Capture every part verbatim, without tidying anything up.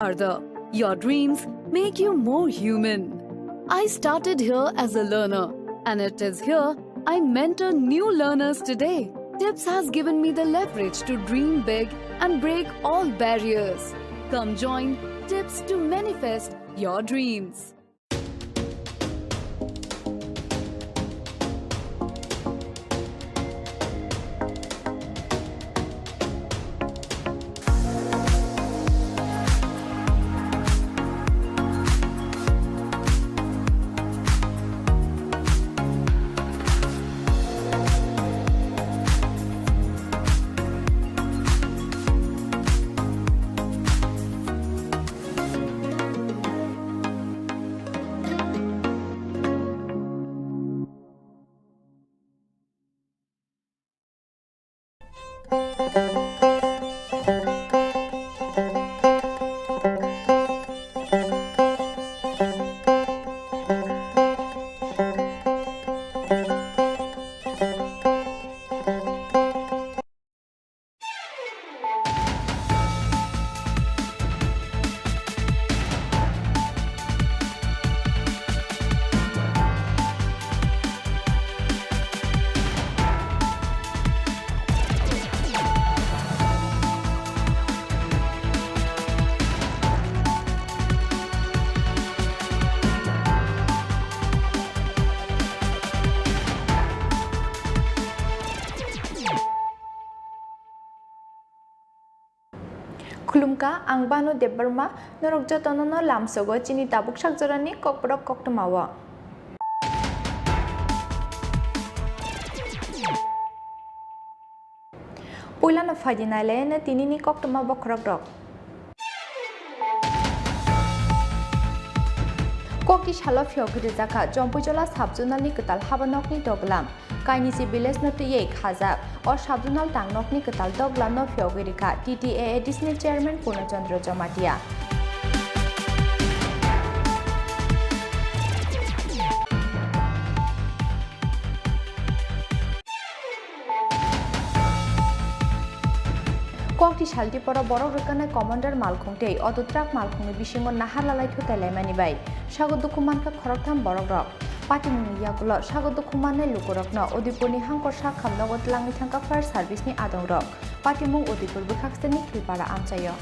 Arda, your dreams make you more human. I started here as a learner, and it is here I mentor new learners today. Tips has given me the leverage to dream big and break all barriers. Come join Tips to manifest your dreams. Khulumkha, ang Banu Debbarma, norok jotono no lamsogo chini tabuk sakjorani kokborok koktwmao. Puilano phaidi nailaino tinini koktwma bokhorokrok. Kokti salo phiyogwi rijak kha Chompuijola sub-zonalni kwtal haba nokni doglam. Kainiji village no twiwi khajak. O sub-zonal tangnokni kwtal doglamno phiyogwi rikha T T A A D C ni chairman Purno Chandra Jamatia. Kokti saltiporo borok rwkhanai commander malkhung tei auto truck malkhungni bisingo nahar lalai thutai laimani bai sago dukhu mankha khoroktham borokrok. Patimungni yagulo sago dukhu mannai lukurokno Udaipurni hangkor sakham nogo twlangwi thangkha fire service ni adongrok. Patimung Udaipur bwkhaksani Khilpara amchaio.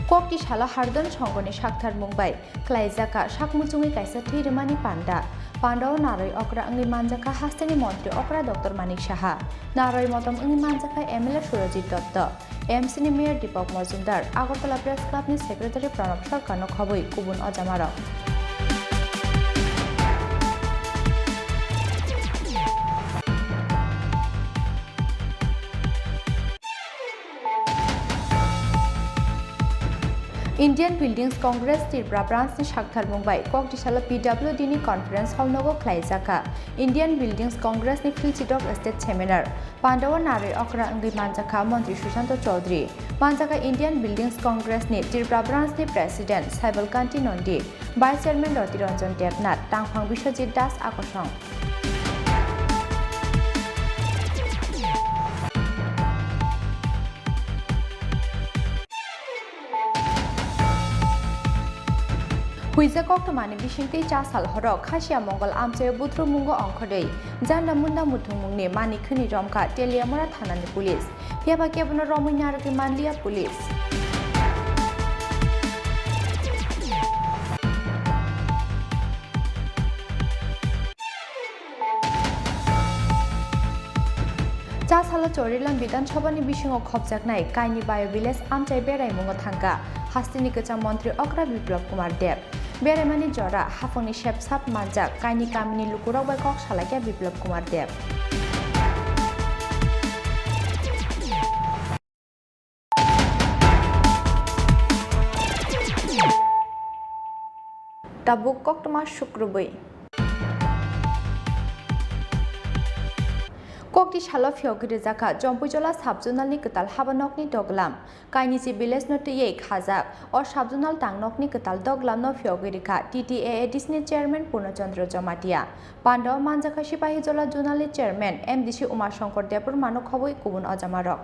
Kokti salo Hardon Songoni sakthar mung bai khlaijak kha sak muchungwi kaisa thwi rwmani panda. Pandao narwi okra wngwi manjak kha hasteni montri okra Doctor Manik Saha. Narwi motom wngwi manjak kha M L A Surajit Dotto, M C ni mayor Deepak Majumdar, Agartala Press Club ni secretary Pranab Sarkar no khobwi kubun ojamarok. Indian Buildings Congress Tripura Branch ni sakthar mung bai kokti salo P W D ni conference hall nogo khlaijak kha Indian Buildings Congress ni Philchidok State Seminar. Pandao narwi okra wngwi manjak kha Montri Sushanta Chowdhury. Manjak kha Indian Buildings Congress ni Tripura Branch ni President Saibal Kanti Nandi, Vice Chairman Roti Ranjan Debnath, Tangphang Biswajit Das Akosong. Huijak koktwmani bisingtwi cha sal horo Khasiya Mongol amchaio buthru mungo ongkhorwi janda munda muthungmungni mani khwni romkha Teliamura thanani police. Phiya ba kebono romwi narwgwi manliya police. Cha salo Chorilam Bidhan Sabha ni bisingo khopjaknai Kaini Bio Village amchai beraimungo thangkha hasteni kwcham montri okra Biplab Kumar Deb. Beraimani jora haphangni sepsap manjak Kaini kamini lukurok bai kok salaikha Biplab Kumar Deb. Tabuk koktwma sukrubwi. Kokti salo phiyogwi rijak kha Jompuijola sub-zonal ni kwtal haba nokni doglam. Kainichi village no twiwi khajak o sub-zonal tangnokni kwtal doglam no phiyogwi rikha T T A A D C ni chairman Purno Chandra Jamatia. Pandao manjakha Sipahijola zonal ni chairman M D C Uma Shankar Debbarma no khobwi kubun ojamarok.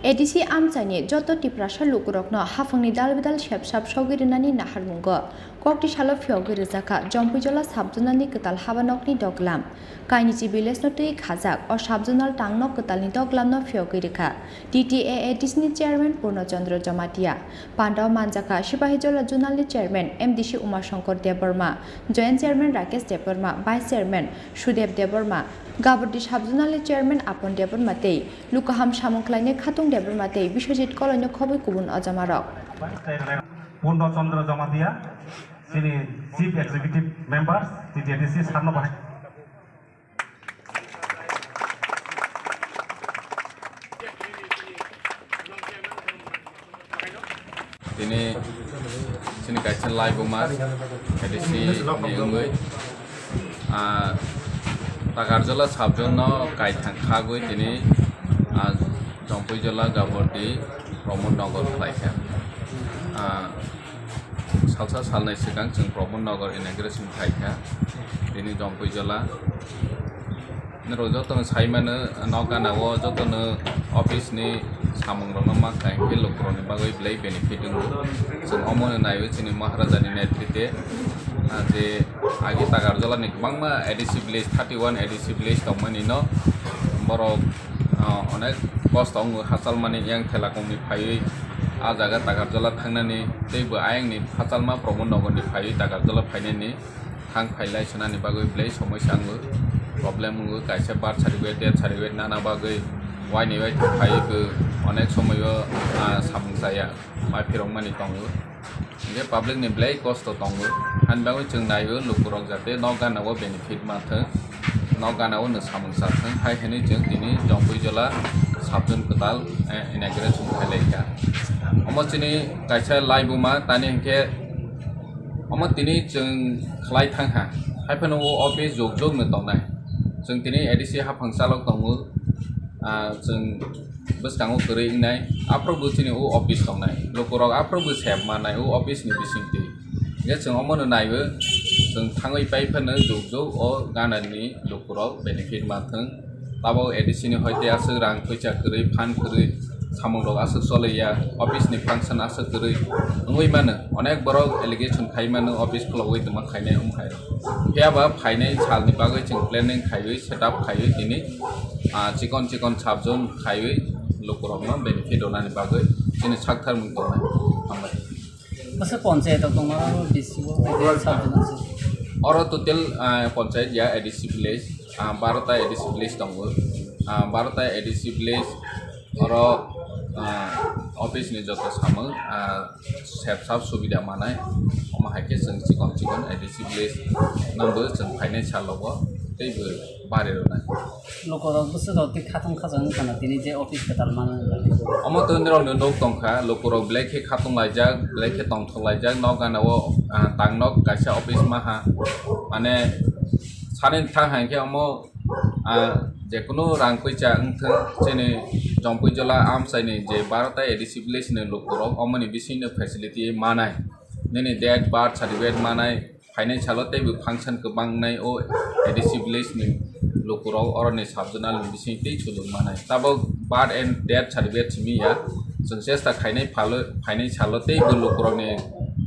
A D C amchaini joto Tiprasa lukurokno haphangni dal bidal sep sap sogwi rwnani naharmungo kokti salo phiyogwi rijak kha Jompuijola sub-zonal ni kwtal haba nokni doglam. Kainichi village no twi khajak o sub-zonal tangnok kwtalni doglam no phiyogwi rikha T T A A D C ni chairman Purno Chandra Jamatia. Pandao manjakha Sipahijola zonal ni chairman M D C Uma Shankar Debbarma, joint chairman Rakesh Debbarma, vice chairman Sudeb Debbarma, Gabordi sub-zonal ni chairman Apon Debbarma tei lukaham samung khlainai Khatung Debbarma tei Biswajit Koloi no khobwi kubun ojamarok. Purno Chandra Jamatia, chini Chief Executive Member, T T A D C sarno bahai. Tini chini kaisa laibuma A D C ni wngwi, ah, Takarjola sub-zone no kaithang khagwi tini, ah, Jompuijola Gabordi Pramod Nagar khlaikha. Ah, salsa salnwi swkang chwng Pramod Nagar inauguration khlaikha. Tini Jompuijola Norok jotono sai mano, nok gana o jotono office ni samung rok no ma kha, hwnkhe lukurok ni bagwi belai benefit wngo. Chwng omo no naiwi chini Maharaja ni netrite, ah, je agi Takarjola ni kwbangma A D C village, thirty one A D C village tongmani no borok, ah, onek kosto wngo, hachal mani yang thela kong ni phaiwi ah jaga Takarjola thangnani tei bo ayang ni hachal ma Pramod Nagar ni phaiwi Takarjola phainani. Thang phailai swnani bagwi belai somoi sa wngo, problem wngo, kaisa birth certificate, death certificate nana bagwi waini wai thang phaiwi khe onek somoi o, ah, samung chaya, mai phirokmani tongo. Hwnkhe public ni belai kosto tongo, hani bagwi chwng naiwi lukurok jate nok gana o benefit manthwng, nok gana o nwng samung chathwng, hai hwnwi chwng tini Jompuijola sub-zone kwtal, eh, inauguration khailai kha. Omo chini kaisa laibuma tani hwnkhe Omo tini chwng khlai thang ha, hai phano o office jok jok no tongnai. Chwng tini A D C haphang chalok tongo, ah, chwng bwskango kwrwi wngnai, aphuru bo chini o office tongnai. Lukurok aphuru bo sep mannai o office ni bisingtwi. Hwnkhe chwng omo no naiwi, chwng thangwi pai phano jok jok o gana ni lukurok benefit manthwng. Tabok A D C ni hoite aswk rang poisa kwrwi, phan kwrwi, samung rok aswk choliya, office ni function aswk kwrwi wngwi mano. Onek borok allegation khai mano, office khulogwi tongma khainai wng hai. Phiya ba phainai salni bagwi chwng planning khaiwi, setup khaiwi tini, ah, chikon chikon sub-zone khaiwi lukurokno benefit rwnani bagwi chini sak tharmung tongnai. Hambai. Bwswk ponchayat o tongma oro D C o, sub-zone aswk. Oro total, ah, ponchayat ya A D C village, ah, barota A D C village tongo. Ah, barota A D C village oro, ah, office ni joto samung, ah, sep sap subida manai. Omo hai khe chwng chikon chikon A D C village nangbo chwng phainai salogo teibo bari rwnai. Lukurok bwswk rok twi khatung khajak wngkha na tini je office kwtal manwi. Omo to nirok ni nuk tongkha, lukurok belai khe khatung laijak, belai khe tongthok laijak, nok gana o, ah, tang nok kaisa office maha, mane sani thang hai khe omo, ah, jekunu rang poisa wngthwng chini Jompuijola amchaini je barota A D C village ni lukurok omoni bisingno facility manai, nini date birth certificate manai, phainai salo teibo function kwbang wngnai o A D C village ni lukurok oroni sub-zonal ni bising tei chuluk manai. Tabok birth and death certificate simi ya, chwng chesta khainai phalo, phainai salo teibo lukurokni,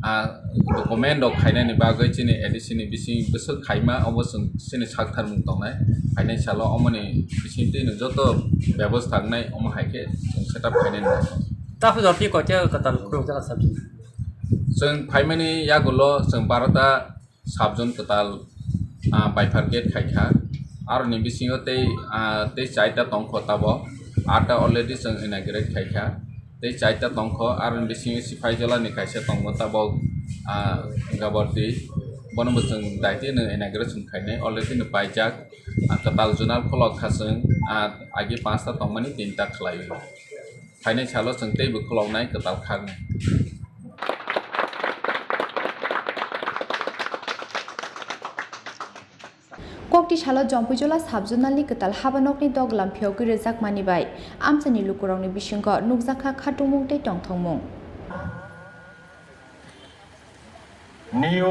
ah, document rok khainani bagwi chini A D C ni bising bwswk khaima obo chwng chini sak tharmung tongnai. Phainai salo omoni bising twi no joto bebostha wngnai omo hai khe chwng setup khainani bagwi. Taphru jor twi koita kwtal khulukjak sub-zone? Chwng phaimani yagulo chwng barota sub-zone kwtal, ah, bifurcate khaikha. Aroni bisingo tei, ah, tei chaita tongkho tabok. Atta already chwng inaugurate khaikha. Tei chaita tongkho, aroni bisingo Sipahijola ni kaisa tongo tabok, ah, Gabordi. Bono bo chwng daitino inauguration khainai. Already no paijak, ah, kwtal zonal khulok kha chwng, ah, agi panchta tongmani tinta khlaiwi. Phainai salo chwng teibo khuloknai kwtal khaknwi. Kokti salo Jompuijola sub-zonalni kwtal habanokni doglam phiyogwi rwjakmani bai amchaini lukurokni bisingo nukjakha khatungmung tei tongthokmung. New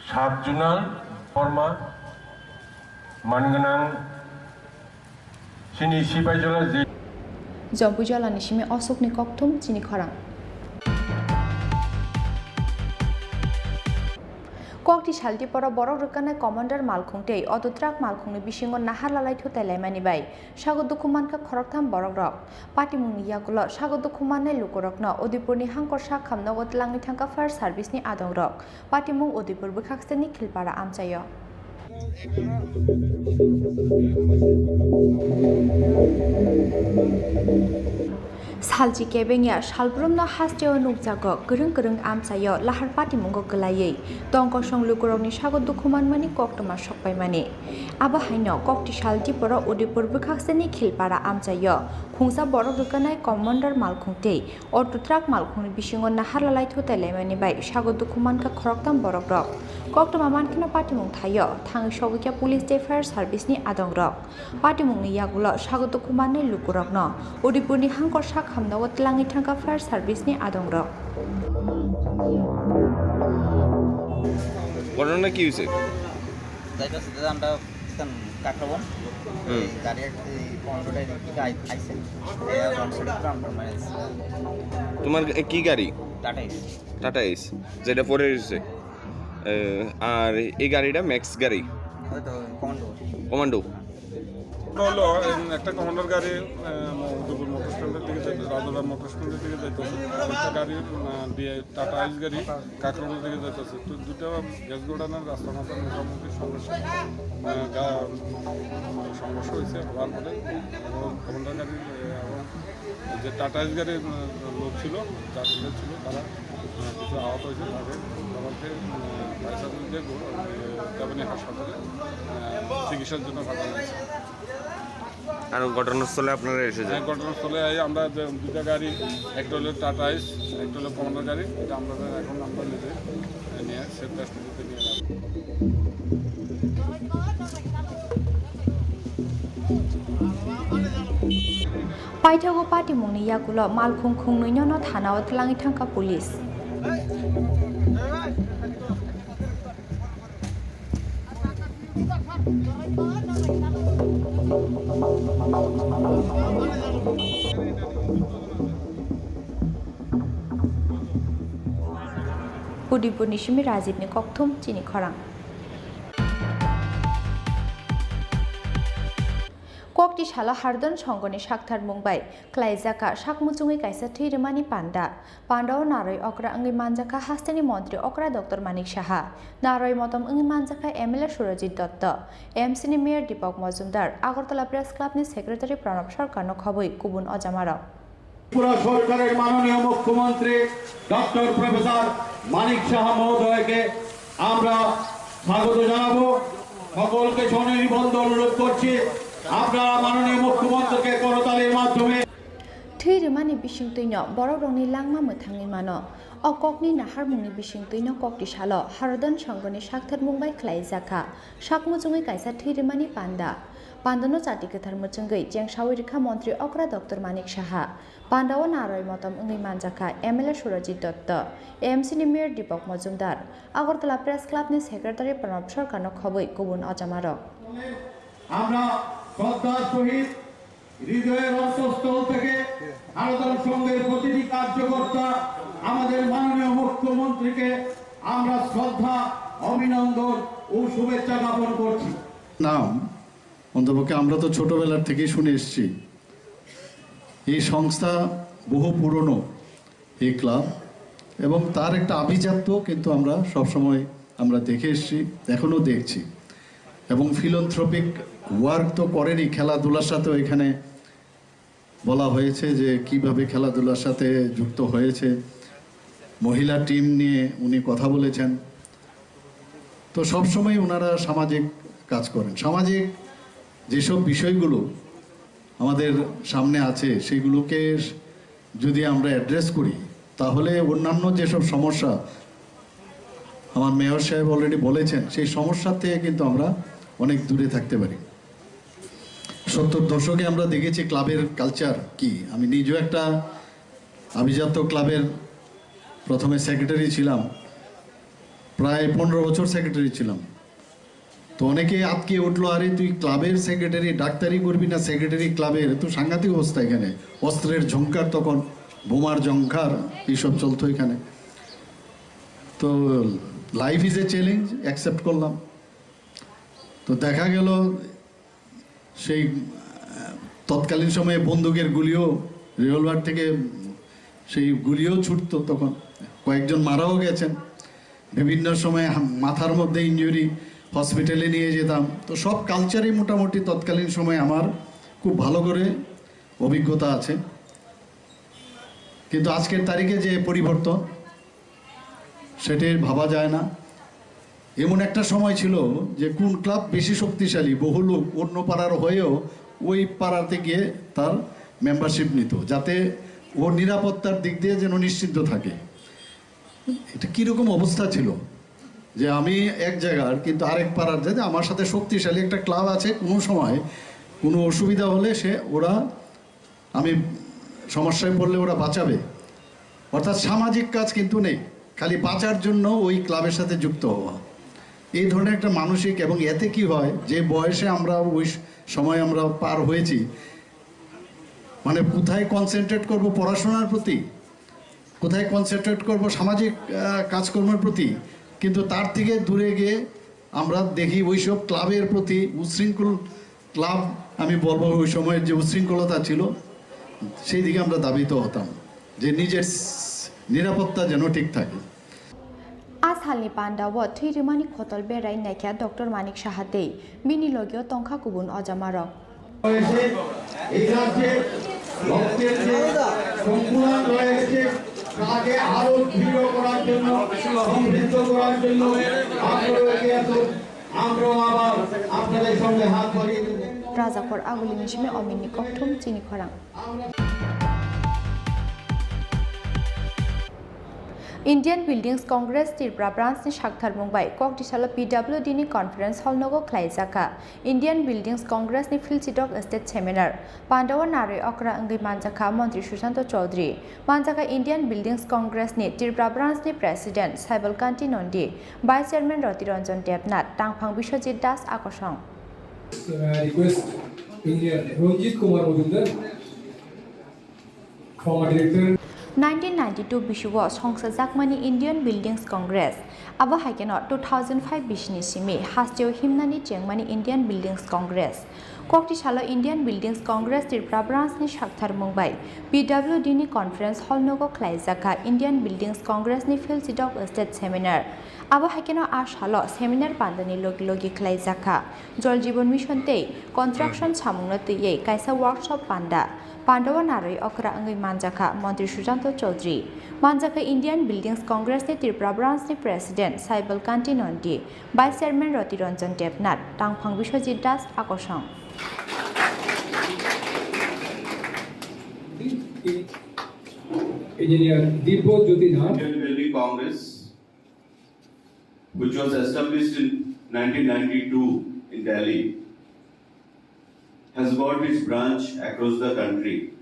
sub-zonal forma mangnang chini Sipaijola je- Jompuijolani simi Osokni kokthum chini khorang. Kokti salti poro borok rwkanai commander malkhung tei auto truck malkhungni bisingo nahar lalai thutai laimani bai sago dukhu mankha khoroktham borokrok. Patimungni yagulo sago dukhu mannai lukurokno Udaipurni hangkor sak khamnogo twlangwi thangkha fire service ni adongrok. Patimung Udaipur bwkhakseni Khilpara amchaio. Salchi kebengya salbrumno hasteo nukjago kwrwng kwrwng amchaio lahar patimungo kwlaiwi tongkosong lukurokni sago dukhu manmani koktwma sokpaimani. Abo haino kokti salti poro Udaipur bwkhakseni Khilpara amchaio khungsa borok rwkanai commander malkhung tei auto truck malkhungni bisingo nahar lalai thutai laimani bai sago dukhu mankha khoroktham borokrok. Koktwma mankheno patimung thaio thangwi sogwikha police tei fire service ni adongrok. Patimungni yagulo sago dukhu mannai lukurokno Udaipurni hangkor sak khamnogo twlangwi thangkha fire service ni adongrok. ঘটনা কি হয়েছে? যাইতেছে দাদা, আমরা এখান কাকরাবন। হুম। এই গাড়ি এক-, এই পনেরোটা এদিক থেকে আই-, আইছে। এ, রং সাইডে পুরো আমরা মারা গেছি। তোমার এ, কি গাড়ি? Tata S. টাটা এস, যেটা পড়ে রয়েছে। এ, আর এই গাড়িটা ম্যাক্স গাড়ি? হয়তো কমান্ডো। কমান্ডো। এটা হলো, এম, একটা কমান্ডার গাড়ি, এম, দুপুর মোটর স্ট্যান্ডের দিকে যাইতে, রাজারাম মোটর স্ট্যান্ডের দিকে যাইতেছে। একটা গাড়ি, এম, বিয়ে, টাটা আইস গাড়ি কাকরানোর দিকে যাইতেছে। তো দুটো গ্যাস গোডাউনের রাস্তার মাঝে মোটামুটি সংঘর্ষ, এম, গা-, সংঘর্ষ হয়েছে। হওয়ার পরে এবং কমান্ডার গাড়ি, এ, এবং যে টাটা আইস গাড়ির, এম, লোক ছিল, যাত্রী ছিল, তারা কিছু আহত হয়েছে, তাদের সবাইকে, উম, ফায়ার সার্ভিস দিয়ে গো-, উম, কাবিনী হাসপাতালে, আহ, চিকিৎসার জন্য পাঠানো হয়েছে। আর ঘটনাস্থলে আপনারা এসে যান? হ্যাঁ, ঘটনাস্থলে এই আমরা যে দুইটা গাড়ি, একটা হলো টাটা আইস, একটা হলো কমান্ডার গাড়ি, এটা আমরা এখন আমরা নিজে নিয়ে সেফ ডেস্টিনেশনে নিয়ে যাবো। Paithago patimungni yagulo malkhung khungnwino no thanao twlangwi thangkha police. Udaipurni simi Rajibni kokthum chini khorang. Kokti salo Hardon Songoni saktharmung bai khlaijak kha sak muchungwi kaisa thwi rwmani panda. Pandao narwi okra wngwi manjak kha hasteni montri okra Doctor Manik Saha, narwi motom wngwi manjak kha M L A Surajit Dotto, M C ni Mayor Deepak Majumdar, Agartala Press Club ni Secretary Pranab Sarkar no khobwi kubun ojamarok. Tripura সরকারের মাননীয় মুখ্যমন্ত্রী doctor professor Manik সাহা মহোদয়কে আমরা স্বাগত জানাবো। সকলকে সনির্বন্ধ অনুরোধ করছি, আপনারা মাননীয় মুখ্যমন্ত্রীকে করতালির মাধ্যমে Thwi rwmani bisingtwino borokrokni langma mwthangwi mano. O kokni naharmungni bisingtwino kokti salo Harodon Songoni saktharmung bai khlaijak kha sak muchungwi kaisa thwi rwmani panda. Pandano chati kwthar muchungwi chengsawi rwkha montri okra Doctor Manik Saha. Pandao narwi motom wngwi manjakha M L A Surajit Dotto, A M C ni Mayor Deepak Majumdar, Agartala Press Club ni Secretary Pranab Sarkar no khobwi kubun ojamarok. আমরা শ্রদ্ধার সহিত হৃদয়ের অন্তঃস্থল থেকে হারদন সংঘের প্রতিটি কার্যকর্তা, আমাদের মাননীয় মুখ্যমন্ত্রীকে আমরা শ্রদ্ধা, অভিনন্দন ও শুভেচ্ছা জ্ঞাপন করছি। নাম অন্তপক্ষে আমরা তো ছোটবেলার থেকেই শুনে এসেছি। এই সংস্থা বহু পুরনো, এই ক্লাব, এবং তার একটা আভিজাত্য কিন্তু আমরা সবসময় আমরা দেখে এসেছি, এখনও দেখছি। এবং ফিলান্থ্রপিক ওয়ার্ক তো করেনই, খেলাধুলার সাথেও এখানে বলা হয়েছে যে কিভাবে খেলাধুলার সাথে যুক্ত হয়েছে। মহিলা টিম নিয়ে উনি কথা বলেছেন। তো সবসময় ওনারা সামাজিক কাজ করেন। সামাজিক যেসব বিষয়গুলো আমাদের সামনে আছে, সেগুলোকে যদি আমরা অ্যাড্রেস করি, তাহলে অন্যান্য যেসব সমস্যা আমার মেয়র সাহেব অলরেডি বলেছেন, সেই সমস্যা থেকে কিন্তু আমরা অনেক দূরে থাকতে পারি। সত্তর দশকে আমরা দেখেছি ক্লাবের কালচার কি। আমি নিজেও একটা আভিজাত্য ক্লাবের প্রথমে সেক্রেটারি ছিলাম, প্রায় পনেরো বছর সেক্রেটারি ছিলাম। তো অনেকে আটকে উঠলো, "আরে, তুই ক্লাবের সেক্রেটারি, ডাক্তারি করবি না সেক্রেটারি ক্লাবের? তো সাংঘাতিক অবস্থা এখানে।" অস্ত্রের ঝংকার তখন, বোমার ঝংকার, এইসব চলতো এখানে। তো life is a challenge, accept করলাম। তো দেখা গেল সেই, আহ, তৎকালীন সময়ে বন্দুকের গুলিও, রিভলভার থেকে সেই গুলিও ছুটতো তখন। কয়েকজন মারাও গেছেন। বিভিন্ন সময় হাম-, মাথার মধ্যে ইনজুরি, হসপিটালে নিয়ে যেতাম। তো সব কালচারই মোটামুটি তৎকালীন সময়ে আমার খুব ভালো করে অভিজ্ঞতা আছে। কিন্তু আজকের তারিখে যে পরিবর্তন, সেটি ভাবা যায় না। এমন একটা সময় ছিল যে কোন ক্লাব বেশি শক্তিশালী, বহু লোক অন্য পাড়ার হয়েও ওই পাড়াতে গিয়ে তার মেম্বারশিপ নিত, যাতে ও নিরাপত্তার দিক দিয়ে যেন নিশ্চিন্ত থাকে। এটা কীরকম অবস্থা ছিল যে আমি এক জায়গার, কিন্তু আরেক পাড়ার, যাতে আমার সাথে শক্তিশালী একটা ক্লাব আছে, কোনো সময় কোনো অসুবিধা হলে সে, ওরা, আমি সমস্যায় পড়লে ওরা বাঁচাবে। অর্থাৎ সামাজিক কাজ কিন্তু নেই, খালি বাঁচার জন্য ওই ক্লাবের সাথে যুক্ত হওয়া। এই ধরনের একটা মানসিক, এবং এতে কি হয়, যে বয়সে আমরা ওই সময় আমরা পার হয়েছি, মানে কোথায় কনসেন্ট্রেট করব পড়াশোনার প্রতি, কোথায় কনসেন্ট্রেট করব সামাজিক, আহ, কাজকর্মের প্রতি, কিন্তু তার থেকে দূরে গিয়ে আমরা দেখি ওইসব ক্লাবের প্রতি উচ্ছৃঙ্খল ক্লাব, আমি বলবো ওই সময়ের যে উচ্ছৃঙ্খলতা ছিল, সেই দিকে আমরা ধাবিত হতাম যে নিজের নিরাপত্তা যেন ঠিক থাকে। A salni pandao thwi rwmani khotol berai naikha Doctor Manik Saha tei bini logio tongkha kubun ojamarok. রয়েছে, এই রাজ্যে রক্তের যে সংকুলান রয়েছে, তাকে আরো দৃঢ় করার জন্য, সমৃদ্ধ করার জন্য আপনারা এগিয়ে আসুন। আমরাও আবার আপনাদের সঙ্গে হাত বাড়িয়ে দেব। Rajakhor Agulini simi Ominni Kokthum chini khorang. Indian Buildings Congress Tripura Branch ni saktharmung bai Koktisalo P W D ni conference hall nogo khlaijakha Indian Buildings Congress ni Philchidok State Seminar. Pandao narwi okra wngwi manjakha Montri Susanto Chaudhary, manjakha Indian Buildings Congress ni Tripura Branch ni President Saibal Kanti Nondi, Vice Chairman Roti Ranjan Debnath, Tangphang Biswajit Das Akosong. Uh, request Engineer Ranjit Kumar Majumdar, former director. Nineteen ninety-two bisugo songsajakmani Indian Buildings Congress, abo hai kheno two thousand five bisini simi hasteo himnani chengmani Indian Buildings Congress. Koktisalo Indian Buildings Congress Tripura Branch ni saktharmung bai P W D ni conference hall nogo khlaijakha Indian Buildings Congress ni Philchidok State Seminar. Abo hai kheno a salo seminar pandani logi logi khlaijakha Jal Jeevan Mission tei construction samungno twiwi kaisa workshop panda. Pandao narwi okra wngwi manjakha Montri Susanto Chaudhary, manjakha Indian Buildings Congress ni Tripura Branch ni President Saibal Kanti Nondi, Vice Chairman Roti Ranjan Debnath, Tangphang Biswajit Das Akosong. Engineer Dibya Jyoti Nath. Indian Building Congress, which was established in nineteen ninety-two in Delhi, has got its branch across the country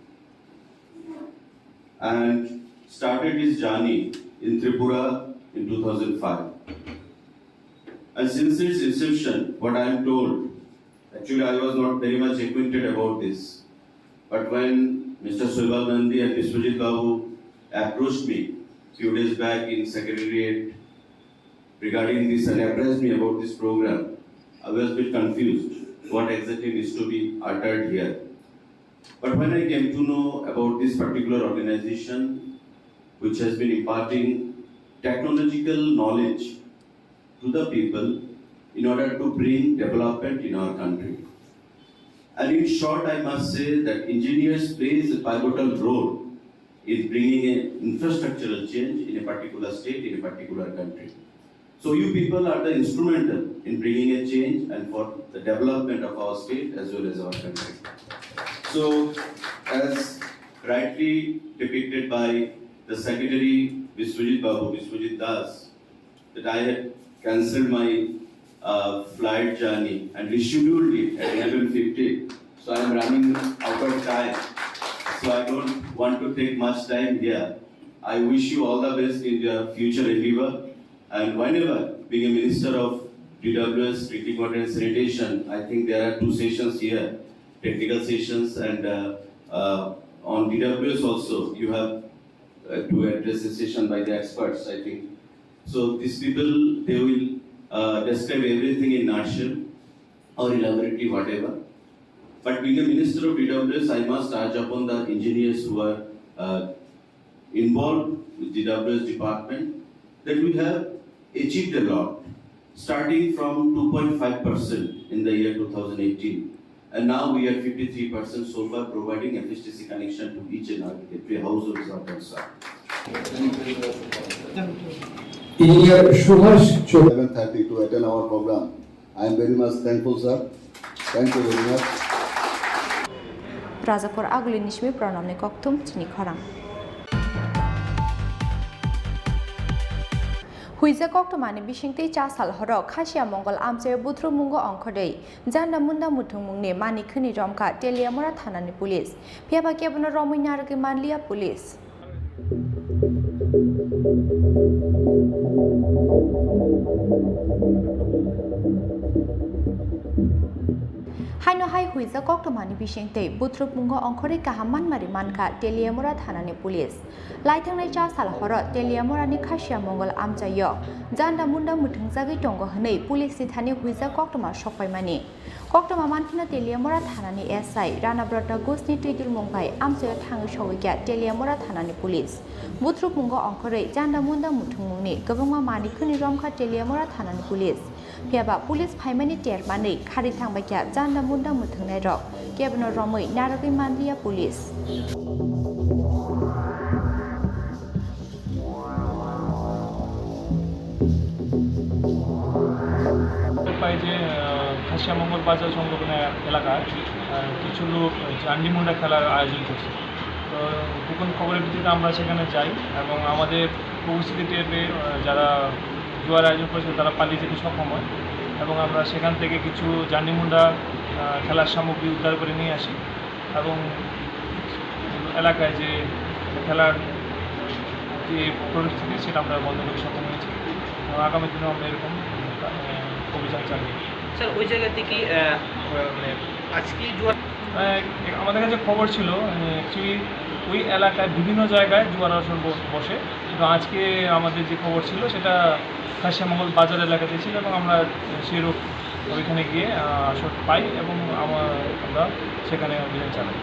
and started its journey in Tripura in two thousand five. And since its inception, what I am told, actually I was not very much acquainted about this, but when Mister Saibal Kanti and Biswajit Babu approached me few days back in Secretariat regarding this and apprised me about this program, I was a bit confused what exactly needs to be uttered here. But when I came to know about this particular organization, which has been imparting technological knowledge to the people in order to bring development in our country. And in short, I must say that engineers plays a pivotal role in bringing an infrastructural change in a particular state, in a particular country. So you people are the instrumental in bringing a change and for the development of our state as well as our country. So, as rightly depicted by the secretary, Biswajit Babu, Biswajit Das, that I had cancelled my uh, flight journey and rescheduled it at eleven fifty. So I'm running out of time. So I don't want to take much time here. I wish you all the best in your future endeavor. And whenever, being a minister of D W S, drinking water and sanitation, I think there are two sessions here, technical sessions and uh, uh, on D W S also, you have uh, to address a session by the experts, I think. So these people, they will uh, describe everything in nutshell or elaborately, whatever. But being a minister of D W S, I must urge upon the engineers who are uh, involved with D W S department that we have achieved a lot, starting from two point five percent in the year two thousand eighteen, and now we are fifty-three percent so far, providing F S D C connection to each and every household is concerned. Engineer Subhash Chou- seven thirty to attend our program. I am very much thankful, sir. Thank you very much. Rajakhor Aguli ni simi Pranamni kokthum chini khorang. Huijak koktwmani bisingtwi cha sal horo Khasia Mongol amchaio buthrukmungo ongkhorwi janda munda muthungmungni mani khwnwi romkha Teliamura thanani police. Phiyaba kebono romwi narwgwi manliya police. Haino hai huijak koktwmani bisingtwi buthrukmungo ongkhorwi kaham manmari mankha Teliamura thanani police. Laithangnai cha sal horo Teliamurani Khasia Mongol amchaio janda munda muthungjagwi tongo hwnwi police ni thani huijak koktwma sokpaimani. Koktwma mankheno Teliamura thanani S I Rana Brata Ghosni twidulmung bai amchaio thangwi sogwikha Teliamura thanani police. Buthrukmungo ongkhorwi janda munda muthungmungni kwbangma mani khwnwi romkha Teliamura thanani police. Phiyaba police phaimani ter manwi kharwi thangbaikha janda munda muthungnairok, kebono romwi narwgwi manliya police. পাই যে, আহ, খাসিয়া মঙ্গল বাজার সংলগ্ন এলাকায়, আহ, কিছু লোক জান্ডিমুন্ডা খেলার আয়োজন করছে। তো গোপন খবরের ভিত্তিতে আমরা সেখানে যাই এবং আমাদের উপস্থিতি টের পেয়ে, আহ, যারা জুয়ার আয়োজন করেছিল তারা পালিয়ে যেতে সক্ষম হয় এবং আমরা সেখান থেকে কিছু জান্ডিমুন্ডা, আহ, খেলার সামগ্রী উদ্ধার করে নিয়ে আসি। এবং এলাকায় যে খেলার যে পরিস্থিতি, সেটা আমরা বন্ধ করতে সক্ষম হয়েছি। এবং আগামী দিনেও আমরা এরকম, আহ, অভিযান চালিয়ে যাব। স্যার, ওই জায়গাতে কি, আহ, মানে, আজকে জুয়ার আহ, আমাদের কাছে খবর ছিল, আহ, actually ওই এলাকায় বিভিন্ন জায়গায় জুয়ার আসর বস-, বসে। কিন্তু আজকে আমাদের যে খবর ছিল, সেটা খাসিয়ামঙ্গল বাজার এলাকাতে ছিল এবং আমরা সেই রোড ওইখানে গিয়ে, আহ, আসর পাই এবং আমা-, আমরা সেখানে অভিযান চালাই।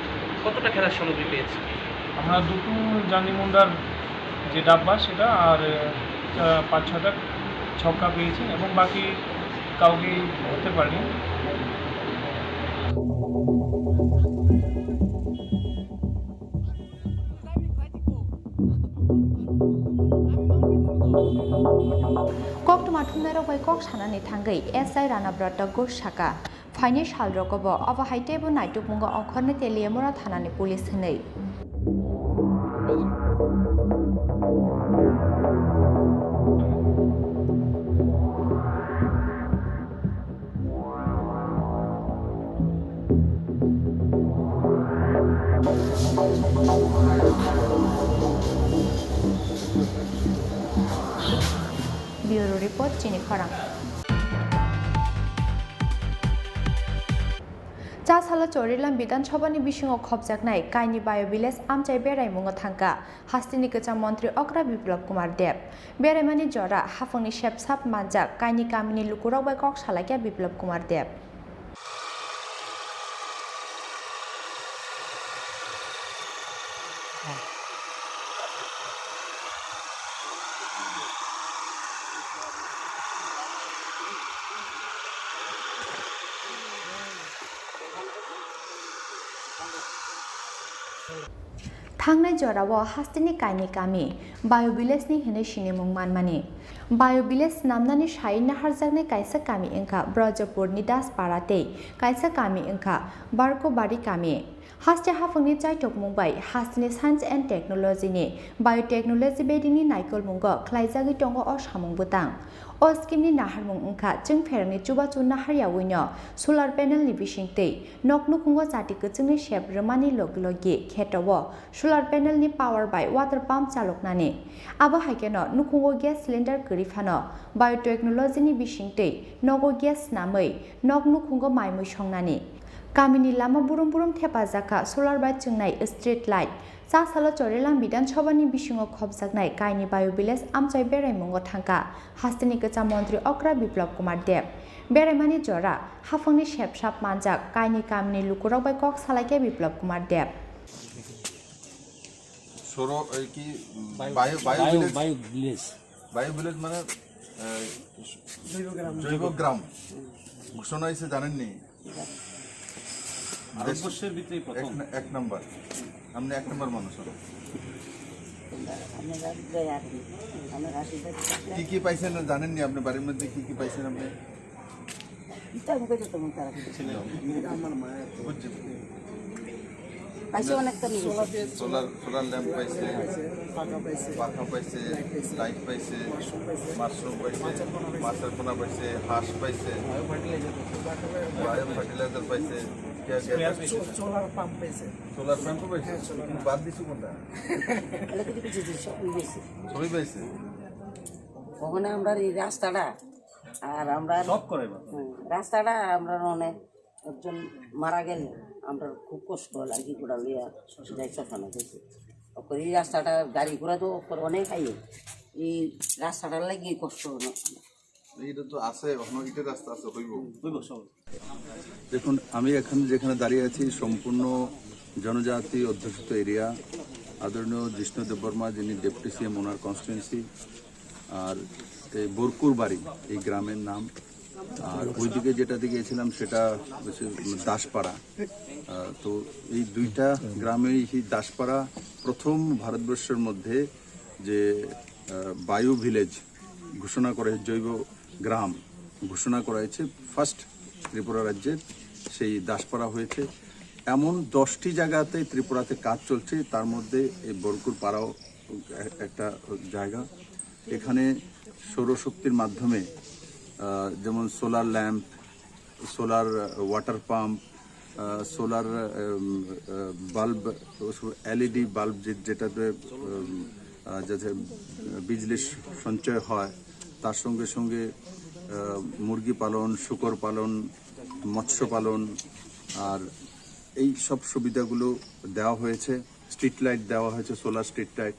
কতটা খেলার সামগ্রী পেয়েছি? আমরা দুটো জান্ডিমুন্ডার যে ডাব্বা সেটা আর, আহ, পাঁচ ছটা ছক্কা পেয়েছি এবং বাকি কাউকে ধরতে পারিনি। Koktwma thumnairok bai kok sanani thangwi S I Rana Brata Ghosh saka, phaini salrogo bo obo hai teibo naitukmungo ongkhornai Teliamura thanani police hwnwi. Bureau Report, Chini Khorang. Chasalo Chorilam Bidhan Sabhani bisingo khopjaknai Kaini Bio Village amchai beraimungo thangkha hasteni kwcham montri okra Biplab Kumar Deb. Beraimani jora haphangni sepsap manjak Kaini kamini lukurok bai kok salaikha Biplab Kumar Deb. Thangnai jorao hasteni kaini kami Bio Village ni hinwi sinimung manmani. Bio Village swnamnani sai naharjaknai kaisa kami wngkha Brajapur ni Daspara tei kaisa kami wngkha Barkobari kami. Haste haphangni chaithokmung bai hasteni Science and Technology ni Biotechnology bedini naikolmungo khlaijagwi tongo o samung bwtang. O scheme ni naharmung wngkha chwng pherangni chubachu nahar yaui no solar panel ni bising twi nok nukhungo chati kwchwngni sep rwmani logi logi kheto o solar panel ni power bai water pump chaloknani. Abo hai kheno nukhungo gas cylinder kwrwi phano biotechnology ni bising twi nogo gas namwi nok nukhungo mai mui songnani. Kamini lama burum burum thepajak kha solar bai chwngnai street light. Chasalo Chorilam Bidhan Sabha ni bisingo khopjaknai kaini Bayu Village amchai beraimungo thangkha hasteni kwcham montri okra Biplab Kumar Deb. Beraimani jora haphangni sepsap manjak kaini kamini lukurok bai kok salaikha Biplab Kumar Deb. সরো এই কি বায়ু বায়ু ভিলেজ বায়ু ভিলেজ বায়ু ভিলেজ মানে এই, জৈব গ্রাম ঘোষণা হয়েছে জানেননি? ভারতবর্ষের ভিতরে এক প্রথম ন- এক নম্বর। আপনি এক নম্বর মানুষ হন। আমরা গয়া আর কি। আমরা রাশি কি কি পাইছেন জানেননি? আপনি বাড়ির মধ্যে কি কি পাইছেন আপনি? ইটা আমি কইতে তোমার তারা কিছু বুঝছি। পাইছে অনেকটা নিয়ে গেছে। সোলার সোলার ল্যাম্প পাইছে, পাকা পাইছে, পাখা পাইছে, লাইট পাইছে, মাশরুম পাইছে, মাশরুম পাইছে, মাছের পোনা পাইছে, মাছের পোনা পাইছে, হাঁস পাইছে, বায়ো ফার্টিলাইজার পাইছে, বায়ো ফার্টিলাইজার পাইছে, গ্যা- গ্যাস সো- সোলার পাম্প পাইছে। সোলার পাম্প পাইছে। বাদ দিছো কোনটা? তাহলে কিছু কিছু জিনিস সব নিয়ে গেছে। সবই পাইছে। ওখানে আমরা এই রাস্তাটা আর আমরা সব করে বা। হুম, রাস্তাটা আমরা অনেক একজন মারা গেলে আমরা খুব কষ্ট লাগে গোটা লইয়া যাই শ্মশানে গেছি। ওপরে এই রাস্তাটা গাড়ি ঘোড়া তো ওপরে অনেক আইয়ে, এই রাস্তাটার লাগি কষ্ট হলো। এটা তো আছে, এখনো ইটের রাস্তা আছে, হইব। বুঝবো সব। দেখুন, আমি এখন যেখানে দাঁড়িয়ে আছি সম্পূর্ণ জনজাতি অধ্যুষিত এরিয়া। আদরণীয় জিষ্ণু দেববর্মা, যিনি ডেপুটি সিএম, ওনার কনস্টিটুয়েন্সি। আর এই বরকুর বাড়ি, এই গ্রামের নাম। আর ওইদিকে যেটা দিকে গেছিলাম সেটা হচ্ছে দাসপাড়া। আহ, তো এই দুইটা গ্রামেই সেই দাসপাড়া প্রথম ভারতবর্ষের মধ্যে যে আহ, বায়ু ভিলেজ ঘোষণা করা হয়েছে, জৈব গ্রাম ঘোষণা করা হয়েছে, ফার্স্ট ত্রিপুরা রাজ্যের সেই দাসপাড়া হয়েছে। এমন দশটি জায়গাতে ত্রিপুরাতে কাজ চলছে, তার মধ্যে এই বরকুর পাড়াও এ- একটা জায়গা। এখানে সৌরশক্তির মাধ্যমে আহ, যেমন solar lamp, solar water pump, solar bulb, LED bulb, যেটাতে উম, আহ, যাতে বিজলি সঞ্চয় হয়, তার সঙ্গে সঙ্গে আহ, মুরগি পালন, শুকর পালন, মৎস্য পালন, আর এই সব সুবিধাগুলো দেওয়া হয়েছে। স্ট্রিট লাইট দেওয়া হয়েছে, সোলার স্ট্রিট লাইট।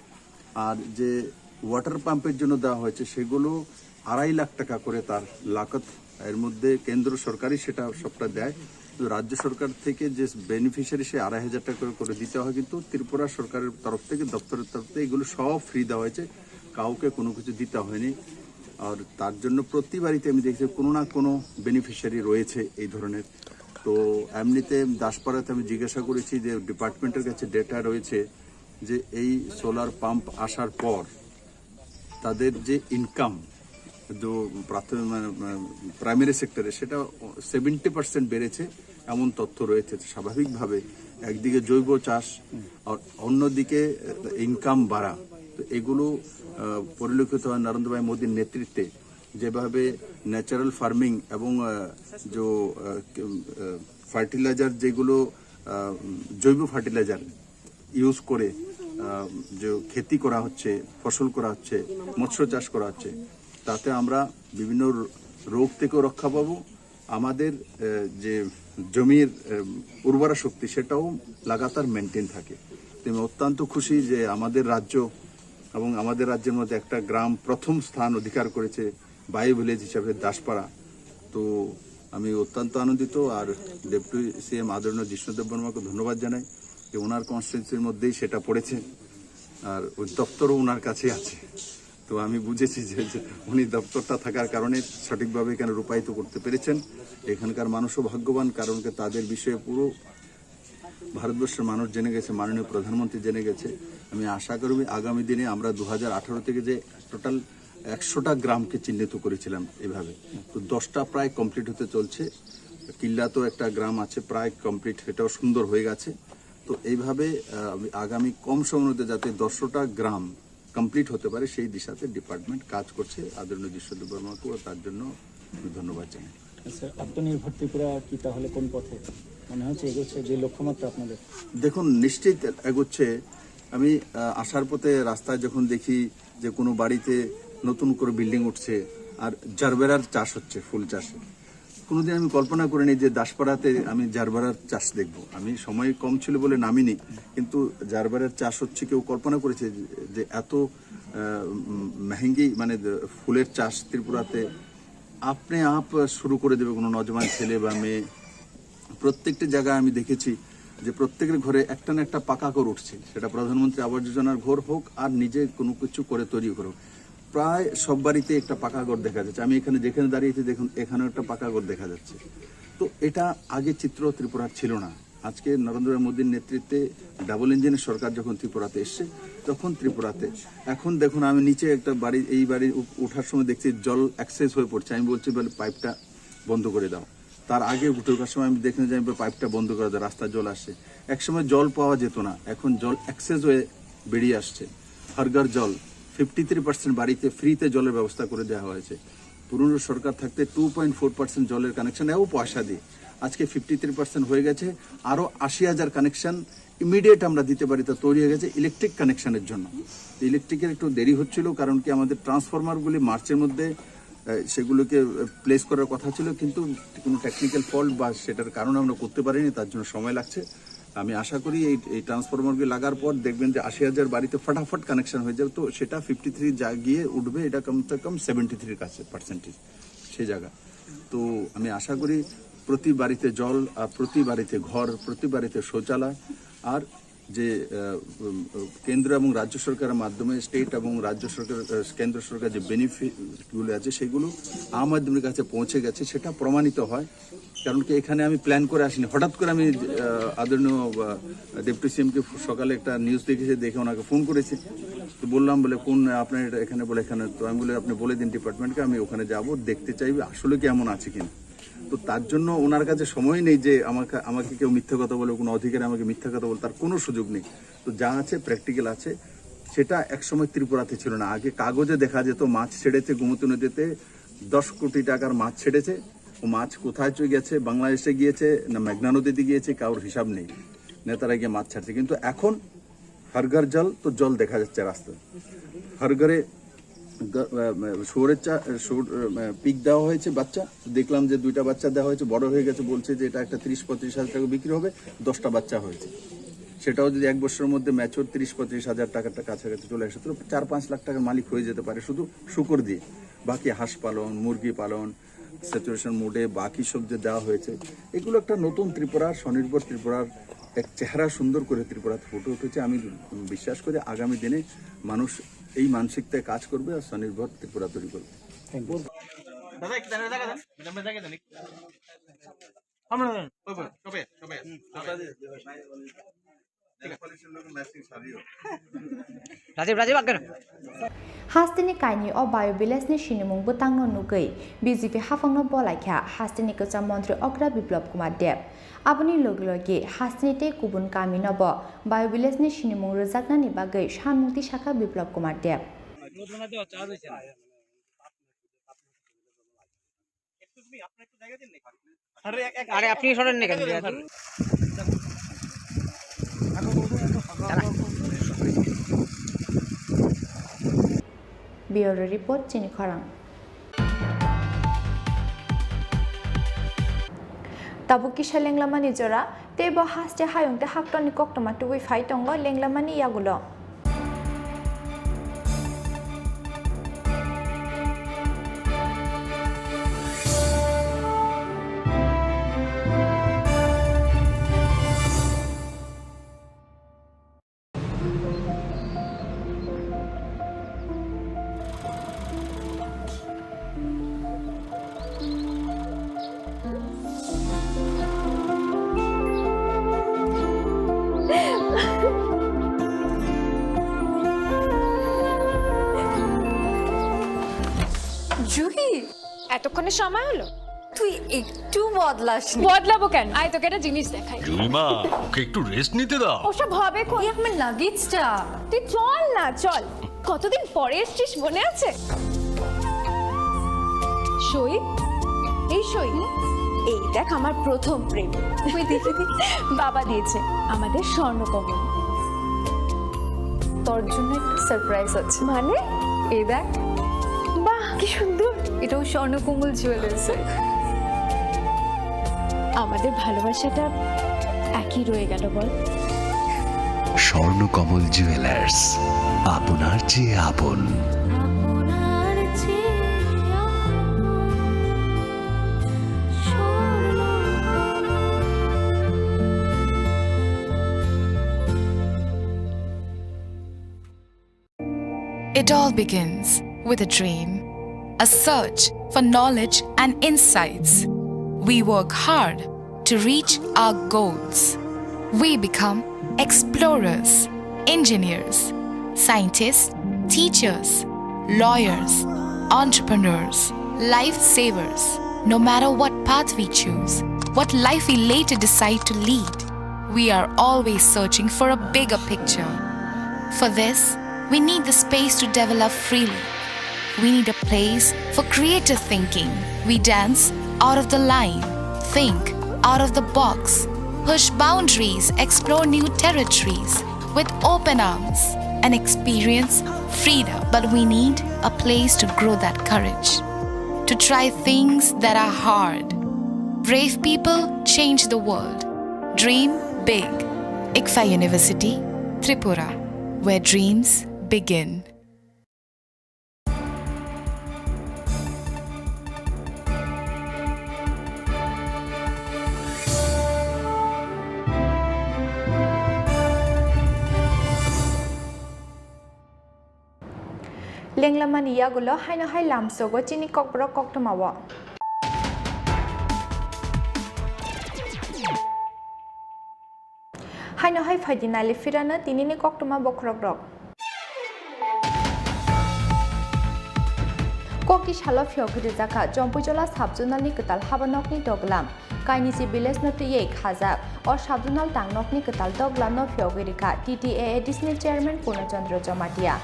আর যে ওয়াটার পাম্পের জন্য দেওয়া হয়েছে, সেগুলো আড়াই লাখ টাকা করে তার লাগত। এর মধ্যে কেন্দ্র সরকারই সেটা সবটা দেয়, কিন্তু রাজ্য সরকার থেকে যে বেনিফিশিয়ারি, সে আড়াই হাজার টাকা করে করে দিতে হয়, কিন্তু ত্রিপুরা সরকারের তরফ থেকে, দপ্তরের তরফ থেকে এগুলো সব ফ্রি দেওয়া হয়েছে, কাউকে কোনো কিছু দিতে হয়নি। আর তার জন্য প্রতি বাড়িতে আমি দেখছি কোনো না কোনো বেনিফিশিয়ারি রয়েছে এই ধরনের। তো এমনিতে দাসপাড়াতে আমি জিজ্ঞাসা করেছি যে ডিপার্টমেন্টের কাছে ডেটা রয়েছে যে এই সোলার পাম্প আসার পর তাদের যে ইনকাম, যে প্রাথমিক, মানে, মানে, প্রাইমারি সেক্টরে, সেটা সেভেন্টি পার্সেন্ট বেড়েছে, এমন তথ্য রয়েছে। স্বাভাবিকভাবে একদিকে জৈব চাষ আর অন্যদিকে ইনকাম বাড়া, তো এগুলো আহ, পরিলক্ষিত হয় নরেন্দ্র ভাই মোদীর নেতৃত্বে, যেভাবে ন্যাচারাল ফার্মিং এবং আহ, যে ফার্টিলাইজার, যেগুলো আহ, জৈব ফার্টিলাইজার ইউজ করে আহ, যে খেতি করা হচ্ছে, ফসল করা হচ্ছে, মৎস্য চাষ করা হচ্ছে, তাতে আমরা বিভিন্ন র- রোগ থেকেও রক্ষা পাবো। আমাদের আহ, যে জমির আহ, উর্বরা শক্তি, সেটাও লাগাতার মেনটেন থাকে। তো আমি অত্যন্ত খুশি যে আমাদের রাজ্য এবং আমাদের রাজ্যের মধ্যে একটা গ্রাম প্রথম স্থান অধিকার করেছে বায়ু ভিলেজ হিসাবে দাসপাড়া। তো আমি অত্যন্ত আনন্দিত, আর ডেপুটি সিএম আদরণীয় জিষ্ণু দেববর্মাকে ধন্যবাদ জানাই যে ওনার কনস্টিটুয়েন্সির মধ্যেই সেটা পড়েছে, আর ওই দপ্তরও ওনার কাছে আছে। তো আমি বুঝেছি যে যে উনি দপ্তরটা থাকার কারণে সঠিকভাবে এখানে রূপায়িত করতে পেরেছেন। এখানকার মানুষও ভাগ্যবান, কারণ কি তাদের বিষয়ে পুরো ভারতবর্ষের মানুষ জেনে গেছে, মাননীয় প্রধানমন্ত্রী জেনে গেছে। আমি আশা করি আগামী দিনে আমরা দু হাজার আঠারো থেকে যে টোটাল একশোটা গ্রামকে চিহ্নিত করেছিলাম এভাবে, তো দশটা প্রায় কমপ্লিট হতে চলছে। কিল্লাতেও একটা গ্রাম আছে, প্রায় কমপ্লিট, সেটাও সুন্দর হয়ে গেছে। তো এইভাবে আহ, আমি আগামী কম সময়ের মধ্যে যাতে দশটা গ্রাম কমপ্লিট হতে পারে, সেই দিশাতে ডিপার্টমেন্ট কাজ করছে। আদরণীয় যিষ্ণু দেববর্মাকেও তার জন্য আমি ধন্যবাদ জানাই। আচ্ছা, আত্মনির্ভর ত্রিপুরা কি তাহলে কোন পথে মনে হচ্ছে এগোচ্ছে, যে লক্ষ্যমাত্রা আপনাদের? দেখুন, নিশ্চিত এগোচ্ছে। আমি আহ, আসার পথে রাস্তায় যখন দেখি যে কোনো বাড়িতে নতুন করে বিল্ডিং উঠছে আর জারবেরার চাষ হচ্ছে, ফুল চাষ। কোনোদিন আমি কল্পনা করিনি যে দাসপাড়াতে আমি জারবেরার চাষ দেখব। আমি সময় কম ছিল বলে নামিনি, কিন্তু জারবেরার চাষ হচ্ছে, কেউ কল্পনা করেছে যে, যে এত আহ, উম, মেহেঙ্গি মানে দ-, ফুলের চাষ ত্রিপুরাতে আপনি আপ শুরু করে দেবে কোনো নজওয়ান ছেলে বা মেয়ে? প্রত্যেকটি জায়গায় আমি দেখেছি যে প্রত্যেকের ঘরে একটা না একটা পাকা ঘর উঠছে, সেটা প্রধানমন্ত্রী আবাস যোজনার ঘর হোক আর নিজে কোনো কিছু করে তৈরি করুক। প্রায় সব বাড়িতে একটা পাকা ঘর দেখা যাচ্ছে। আমি এখানে যেখানে দাঁড়িয়েছি, দেখুন, এখানেও একটা পাকা ঘর দেখা যাচ্ছে। তো এটা আগে চিত্র ত্রিপুরার ছিল না। আজকে নরেন্দ্র মোদীর নেতৃত্বে ডাবল ইঞ্জিনের সরকার যখন ত্রিপুরাতে এসছে, তখন ত্রিপুরাতে, এখন দেখুন, আমি নিচে একটা বাড়ি, এই বাড়ি উ-, উঠার সময় দেখছি জল অ্যাক্সেস হয়ে পড়ছে। আমি বলছি, "বলে, পাইপটা বন্ধ করে দাও।" তার আগে উঠে ওঠার সময় আমি দেখলাম যে আমি পাইপটা বন্ধ করে দাও, রাস্তা জল আসছে। একসময় জল পাওয়া যেত না, এখন জল অ্যাক্সেস হয়ে বেরিয়ে আসছে। হর ঘর জল, ফিফটি থ্রি পার্সেন্ট বাড়িতে ফ্রিতে জলের ব্যবস্থা করে দেওয়া হয়েছে। পুরনো সরকার থাকতে টু পয়েন্ট ফোর পার্সেন্ট জলের কানেকশন এও পয়সা দিয়ে, আজকে ফিফটি থ্রি পার্সেন্ট হয়ে গেছে। আরও আশি হাজার কানেকশন ইমিডিয়েট আমরা দিতে পারি, তা তৈরি হয়ে গেছে ইলেকট্রিক কানেকশনের জন্য। ইলেকট্রিকের একটু দেরি হচ্ছিল, কারণ কি, আমাদের ট্রান্সফরমারগুলি মার্চের মধ্যে আহ, সেগুলোকে প্লেস করার কথা ছিল, কিন্তু কোনো টেকনিক্যাল ফল্ট বা সেটার কারণে আমরা করতে পারিনি, তার জন্য সময় লাগছে। আমি আশা করি এই, এই ট্রান্সফরমারগুলি লাগার পর দেখবেন যে আশি হাজার বাড়িতে ফটাফট কানেকশন হয়ে যাবে। তো সেটা ফিফটি থ্রি যা গিয়ে উঠবে, এটা কমসে কম সেভেন্টি থ্রির কাছে পার্সেন্টেজ, সেই জায়গা। তো আমি আশা করি প্রতি বাড়িতে জল, আর প্রতি বাড়িতে ঘর, প্রতি বাড়িতে শৌচালয়, আর যে আহ, উম, কেন্দ্র এবং রাজ্য সরকারের মাধ্যমে, স্টেট এবং রাজ্য সরকার, আহ, কেন্দ্র সরকার যে বেনিফিটগুলো আছে, সেগুলো আম আদমির কাছে পৌঁছে গেছে, সেটা প্রমাণিত হয়। কারণ কি, এখানে আমি প্ল্যান করে আসিনি, হঠাৎ করে আমি আহ, আদরণীয় ডেপুটি সিএমকে সকালে একটা নিউজ দেখেছি, দেখে ওনাকে ফোন করেছি। তো বললাম, বলে, "কোন আপনার এটা এখানে?" বলে, "এখানে।" তো আমি বলি, "আপনি বলে দিন ডিপার্টমেন্টকে, আমি ওখানে যাব, দেখতে চাইবো আসলে কি এমন আছে কিনা।" তো তার জন্য ওনার কাছে সময় নেই যে আমাকে, আমাকে কেউ মিথ্যা কথা বলে, কোনো অধিকারী আমাকে মিথ্যা কথা বলে, তার কোনো সুযোগ নেই। তো যা আছে, প্র্যাকটিক্যাল আছে, সেটা একসময় ত্রিপুরাতে ছিল না। আগে কাগজে দেখা যেত মাছ ছেড়েছে গোমতী নদীতে, দশ কোটি টাকার মাছ ছেড়েছে। ও মাছ কোথায় চলে গেছে, বাংলাদেশে গিয়েছে না মেঘনা নদীতে গিয়েছে, কারোর হিসাব নেই। নেতারা গিয়ে মাছ ছাড়ছে, কিন্তু এখন হর ঘর জল, তো জল দেখা যাচ্ছে রাস্তায়। হর ঘরে গ-, আহ, শুয়োরের চা-, শুয়োর, আহ, পিক দেওয়া হয়েছে বাচ্চা, দেখলাম যে দুইটা বাচ্চা দেওয়া হয়েছে, বড় হয়ে গেছে, বলছে যে এটা একটা তিরিশ পঁয়ত্রিশ হাজার টাকা বিক্রি হবে, দশটা বাচ্চা হয়েছে। সেটাও যদি এক বছরের মধ্যে ম্যাচিওর, তিরিশ পঁয়ত্রিশ হাজার টাকার কাছাকাছি চলে আসে, তো চার পাঁচ লাখ টাকার মালিক হয়ে যেতে পারে শুধু শুকর দিয়ে। বাকি হাঁস পালন, মুরগি পালন, স্যাচুরেশন মুডে বাকি সব যে দেওয়া হয়েছে, এগুলো একটা নতুন ত্রিপুরার, স্বনির্ভর ত্রিপুরার এক চেহারা সুন্দর করে ত্রিপুরাতে ফুটে উঠেছে। আমি বিশ্বাস করি আগামী দিনে মানুষ এই মানসিকতায় কাজ করবে আর স্বনির্ভর ত্রিপুরা তৈরি করবে। Thank you. দাদা, একটু দাঁড়িয়ে দেখা যান, ম্যাডাম, দাঁড়িয়ে দেখা যান। আমরা, ওই, ওই, সবাই, সবাই। হুম, দাদা, দাদা। Rajiv, Rajiv, agar. Hasteni kainwi o Bio Village ni sinimung bwtangno nugwi B J P haphangno bolaikha hasteni kwcham montri okra Biplab Kumar Deb. Aboni logi logi hasteni tei kubun kaminobo Bio Village ni sinimung rwjaknani bagwi sanmung tisakha Biplab Kumar Deb. আরে, আপনি সরেন না কেন? Bureau report, chini khorang. Tabuk kisa lenglamani jora, tei bo haste hayung tei haktorni koktwma tubui phai tongo lenglamani yagulo. Juhi, এতক্ষণে সময় হলো? তুই একটু বদলাসনি। বদলাবো কেন? আয়, তোকে একটা জিনিস দেখাই। জুইমা, ওকে একটু রেস্ট নিতে দাও। ওসব হবে কোন? এই আমার লাগেজটা। তুই চল না, চল। কতদিন পরে এসছিস, মনে আছে? সই, এই সই, এই দেখ আমার প্রথম প্রেম। কই দেখি? বাবা দিয়েছে, আমাদের স্বর্ণকমল। তোর জন্য একটা সারপ্রাইজ আছে। মানে? এই দেখ। বাহ, কি সুন্দর। এটাও স্বর্ণকমল জুয়েলার্সের। আমাদের ভালোবাসাটা একই রয়ে গেল, বল? স্বর্ণকমল জুয়েলার্স, আপনার চেয়ে আপন। It all begins with a dream, a search for knowledge and insights. We work hard to reach our goals. We become explorers, engineers, scientists, teachers, lawyers, entrepreneurs, lifesavers. No matter what path we choose, what life we later decide to lead, we are always searching for a bigger picture. For this, we need the space to develop freely. We need a place for creative thinking. We dance out of the line, think out of the box, push boundaries, explore new territories with open arms, and experience freedom. But we need a place to grow that courage, to try things that are hard. Brave people change the world. Dream big. ICFAI University, Tripura, where dreams begin. Lenglamani yagulo haino hai lamsogo chini kokborok koktwmao. Haino hai phaidi nali phirano tinini koktwma bokhorokrok. Kokti salo phiyogwi rijak kha Jompujala sub-zonalni kwtal haba nokni doglam. Kainisi village no twiwi khajak. O sub-zonal tangnokni kwtal doglamno phiyogwi rikha T T A A D C ni chairman Purno Chandra Jamatia.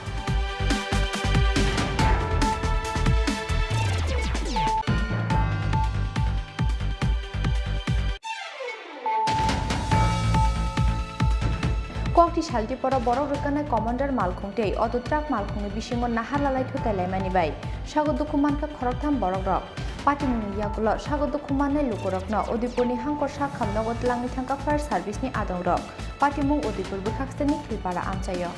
Kokti saltiporo borok rwkhanai commander malkhung tei auto truck malkhungni bisingo nahar lalai thutai laimani bai sago dukhu mankha khoroktham borokrok. Patimungni yagulo sago dukhu mannai lukurokno Udaipurni hangkor sakham nogo twlangwi thangkha fire service ni adongrok. Patimung Udaipur bwkhaksani Khilpara amchaio.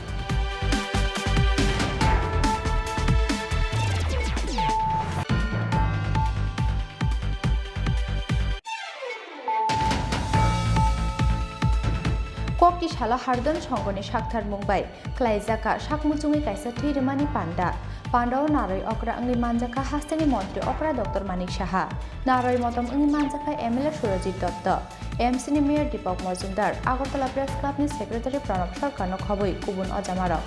Kokti salo Hardon Songoni sakthar mung bai khlaijak kha sak muchungwi kaisa thwi rwmani panda. Pandao narwi okra wngwi manjak kha hasteni montri okra Doctor Manik Saha. Narwi motom wngwi manjak kha M L A Surajit Dotto, M C ni Mayor Deepak Majumdar, Agartala Press Club ni Secretary Pranab Sarkar no khobwi kubun ojamarok.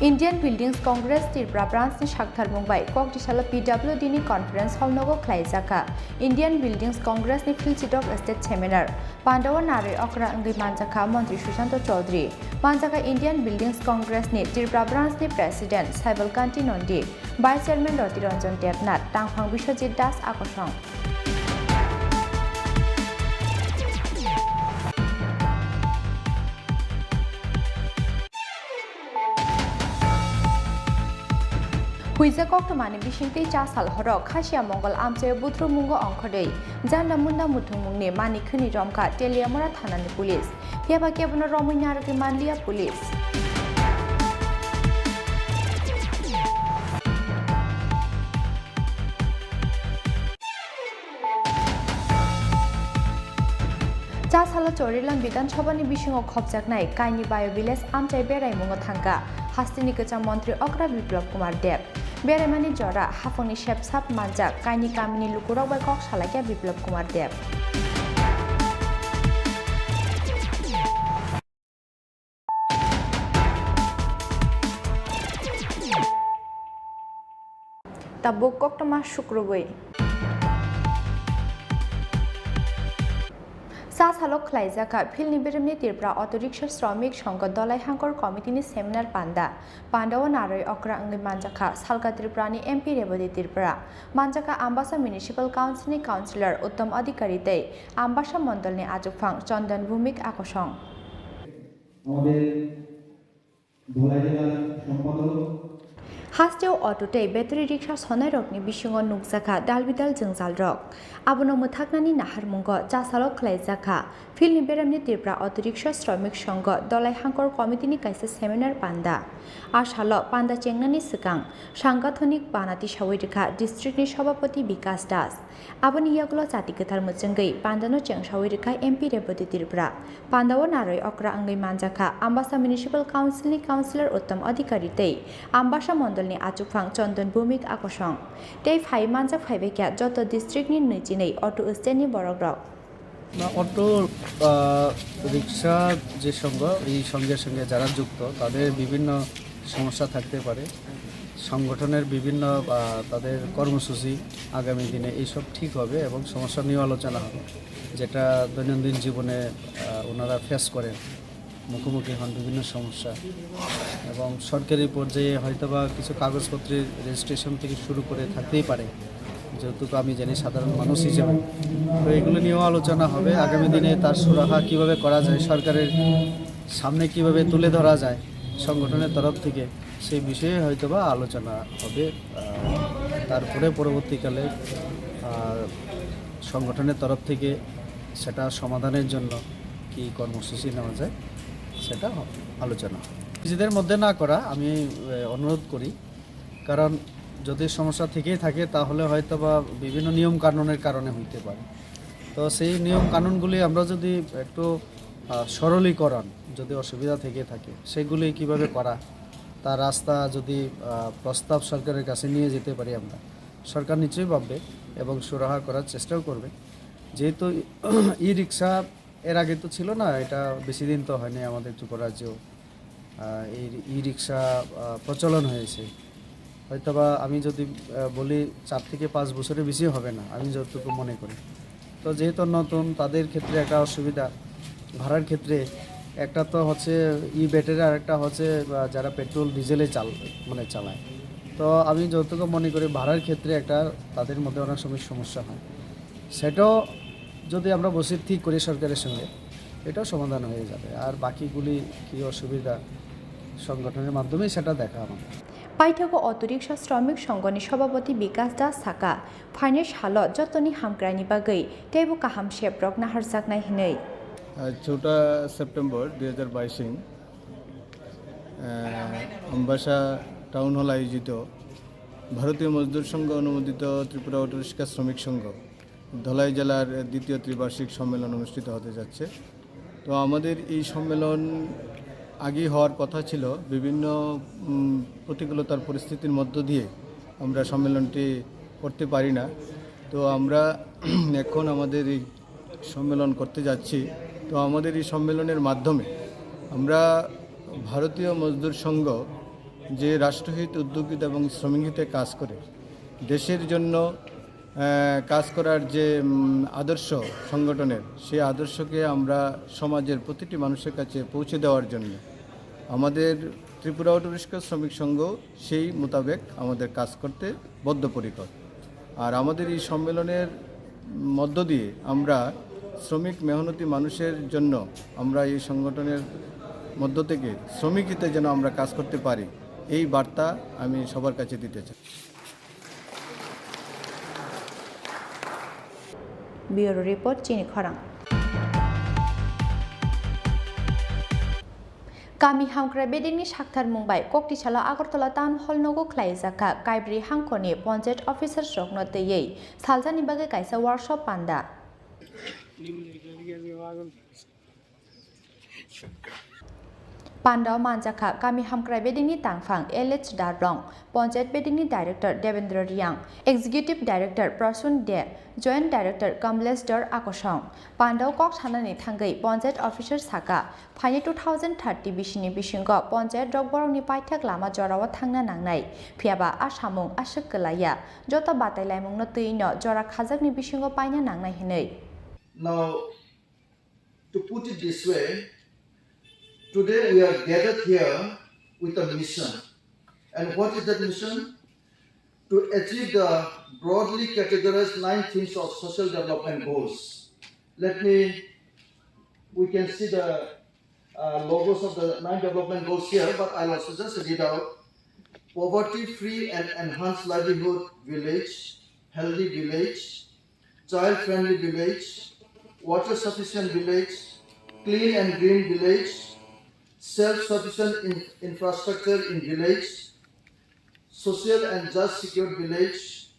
Indian Buildings Congress Tripura Branch ni sakthar mung bai kokti salo P W D ni conference hall nogo khlaijak kha Indian Buildings Congress ni Philchidok State Seminar. Pandao narwi okra wngwi manjak kha Montri Sushanta Chowdhury. Manjak kha Indian Buildings Congress ni Tripura Branch ni President Saibal Kanti Nandi, Vice Chairman Roti Ranjan Debnath, Tangphang Biswajit Das Akosong. Huijak koktwmani bisingtwi cha sal horo Khasiya Mongol amchaio buthru mungo ongkhorwi janda munda muthungmungni mani khwnwi romkha Teliamura thanani police. Phiya ba kebono romwi narwgwi manliya police. Chasalo Chorilam Bidhan Sabhani bisingo khopjaknai kaini Bayo Village amchai beraimungo thangkha hasteni kwcham montri okra Biplab Kumar Deb. Beraimani jora haphangni sepsap manjak kaini kamini lukurok bai kok salaikha Biplab Kumar Deb. Tabuk koktwma sukrubwi. Sa salok khlaijak kha Philni Beremni Tripura Auto Rickshaw Shramik Sangha Dholai Hangkor Committee ni seminar panda. Panda o narwi okra wngwi manjak kha Salka Tripura ni M P Rebati Tripura, manjak kha Ambasa Municipal Council ni Councillor Uttam Adhikari tei Ambasa Mondol ni achukphang Chandan Bhumik Akosong. আমাদের ধলাই জেলার সম্পাদক। Hasteo auto tei battery rickshaw sonai rokni bisingo nukjakha dalbidal jwngjalrok. Abono mwthaknani naharmungo chasalo khlaijak kha Philni Beremni Tripura Auto Rickshaw Shramik Sangha Dholai Hangkor Committee ni kaisa seminar panda. A salo panda chengnani swkang sangathonik bana tisawi rwkha district ni Sabhapati Bikas Das. Aboni yagulo chati kwthar mwchwngwi pandano chengsawi rwkha M P Rebati Tripura. Pandao narwi okra wngwi manjakha Ambasa Municipal Council ni Councillor Uttam Adhikari tei Ambasa Mondol ni achukphang Chandan Bhumik Akosong. Tei phai manjak phaibaikha joto district ni nwi chinwi auto stand ni borokrok. না, অটো, আহ, রিক্সা যে সংঘ, এই সংঘের সঙ্গে যারা যুক্ত, তাদের বিভিন্ন সমস্যা থাকতে পারে। সংগঠনের বিভিন্ন, আহ, তাদের কর্মসূচি আগামী দিনে এইসব ঠিক হবে এবং সমস্যা নিয়েও আলোচনা হবে, যেটা দৈনন্দিন জীবনে, আহ, ওনারা ফেস করেন। মুখোমুখি হন বিভিন্ন সমস্যা এবং সরকারি পর্যায়ে হয়তোবা কিছু কাগজপত্রের রেজিস্ট্রেশন থেকে শুরু করে থাকতেই পারে, যেহেতু আমি জানি সাধারণ মানুষ হিসেবে। তো এগুলো নিয়েও আলোচনা হবে, আগামী দিনে তার সুরাহা কীভাবে করা যায়, সরকারের সামনে কীভাবে তুলে ধরা যায় সংগঠনের তরফ থেকে, সেই বিষয়ে হয়তোবা আলোচনা হবে। আহ, তারপরে পরবর্তীকালে, আহ, সংগঠনের তরফ থেকে সেটা সমাধানের জন্য কি কর্মসূচি নেওয়া যায়, সেটা হ-, আলোচনা হবে। নিজেদের মধ্যে না করা, আমি, এ, অনুরোধ করি, কারণ যদি সমস্যা থেকেই থাকে, তাহলে হয়তো বা বিভিন্ন নিয়ম কানুনের কারণে হইতে পারে। তো সেই নিয়ম কানুনগুলি আমরা যদি একটু, আহ, সরলীকরণ যদি অসুবিধা থেকে থাকে, সেগুলি কিভাবে করা, তার রাস্তা যদি, আহ, প্রস্তাব সরকারের কাছে নিয়ে যেতে পারি আমরা, সরকার নিশ্চয়ই ভাববে এবং সুরাহা করার চেষ্টাও করবে। যেহেতু ই রিক্সা এর আগে তো ছিল না, এটা বেশি দিন তো হয়নি আমাদের ত্রিপুরা রাজ্যেও, আহ, এই ই রিক্সা, আহ, প্রচলন হয়েছে। হয়তোবা আমি যদি, আহ, বলি, চার থেকে পাঁচ বছরের বেশি হবে না, আমি যতটুকু মনে করি। তো যেহেতু নতুন, তাদের ক্ষেত্রে একটা অসুবিধা, ভাড়ার ক্ষেত্রে একটা তো হচ্ছে ই ব্যাটারি, আর একটা হচ্ছে, আহ, যারা পেট্রোল ডিজেলে চাল-, মানে চালায়। তো আমি যতটুকু মনে করি, ভাড়ার ক্ষেত্রে একটা তাদের মধ্যে অনেক সময় সমস্যা হয়। সেটাও যদি আমরা বসে ঠিক করি সরকারের সঙ্গে, এটাও সমাধান হয়ে যাবে। আর বাকিগুলি কী অসুবিধা, সংগঠনের মাধ্যমেই সেটা দেখা আমাদের। Paithago Auto Rickshaw Shramik Sangha ni Sabhapati Bikas Das saka, phainai salo jotoni hamkraini bagwi teibo kaham seprok naharjaknai hinwi. আজ চৌঠা সেপ্টেম্বর দুই হাজার বাইশ, আহ, আমবাসা টাউন হল আয়োজিত ভারতীয় মজদুর সংঘ অনুমোদিত ত্রিপুরা অটোরিক্সা শ্রমিক সংঘ ধলাই জেলার দ্বিতীয় ত্রিবার্ষিক সম্মেলন অনুষ্ঠিত হতে যাচ্ছে। তো আমাদের এই সম্মেলন আগেই হওয়ার কথা ছিল, বিভিন্ন, উম, প্রতিকূলতার পরিস্থিতির মধ্য দিয়ে আমরা সম্মেলনটি করতে পারি না। তো আমরা এখন আমাদের এই সম্মেলন করতে যাচ্ছি। তো আমাদের এই সম্মেলনের মাধ্যমে আমরা ভারতীয় মজদুর সংঘ যে রাষ্ট্রহিত, উদ্যোগহিত এবং শ্রমিকহিতে কাজ করে, দেশের জন্য, আহ, কাজ করার যে, উম, আদর্শ সংগঠনের, সেই আদর্শকে আমরা সমাজের প্রতিটি মানুষের কাছে পৌঁছে দেওয়ার জন্য আমাদের ত্রিপুরা অটোরিক্সা শ্রমিক সংঘ সেই মোতাবেক আমাদের কাজ করতে বদ্ধপরিকর। আর আমাদের এই সম্মেলনের মধ্য দিয়ে আমরা শ্রমিক মেহনতি মানুষের জন্য আমরা এই সংগঠনের মধ্য থেকে শ্রমিক হিতে যেন আমরা কাজ করতে পারি, এই বার্তা আমি সবার কাছে দিতে চাই। Bureau Report, Chini Khorang. Kami hamkrai bedekni saktharmung bai koktisalo Agartala Town Hall nogo khlaijak kha Kaibri hangkhorni Panchayat officers rokno twiwi saljani bagwi kaisa workshop panda. Pandao manjakha kami hamkrai bedingni tangphang L H Darlong, Panchayat bedingni Director Devendra Riang, Executive Director Prasun De, Joint Director Kamlesh Dor Akosong. Pandao kok sanani thangwi Panchayat Officer saka, phaini two thousand thirty bisini bisingo Panchayat rok borokni paithak lama jorao thangna nangnai, phiyaba a samung aswk kwlaiya, joto batai laimungno twi no jora khajakni bisingo paina nangnai hinwi. Now, to put it this way, today we are gathered here with a mission. And what is that mission? To achieve the broadly categorized nine themes of social development goals. Let me, we can see the uh, logos of the nine development goals here, but I'll also just read out. Poverty free and enhanced livelihood village, healthy village, child-friendly village, water-sufficient village, clean and green village, self-sufficient in infrastructure in village, social and just secure village,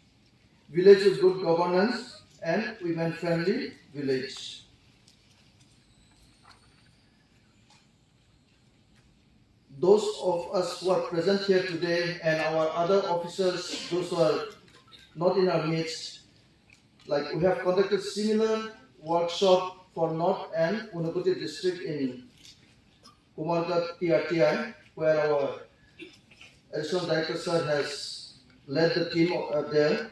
village with good governance, and women-friendly village. Those of us who are present here today and our other officers, those who are not in our midst, like, we have conducted similar workshop for North and Unakoti district in Kumarghat T R T I, where our additional director sir has led the team uh, there.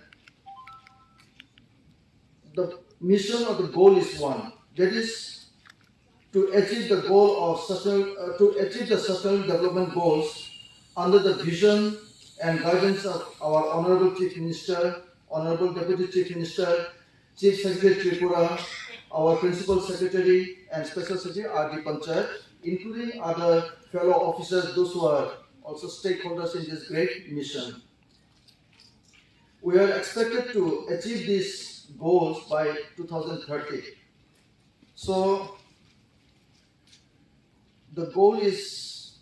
The mission or the goal is one, that is to achieve the goal of sustain, uh, to achieve the sustainable development goals under the vision and guidance of our Honorable Chief Minister, Honorable Deputy Chief Minister, Chief Secretary Tripura, our Principal Secretary and Special Secretary R D Panchayat, including other fellow officers, those who are also stakeholders in this great mission. We are expected to achieve these goals by two thousand thirty. So the goal is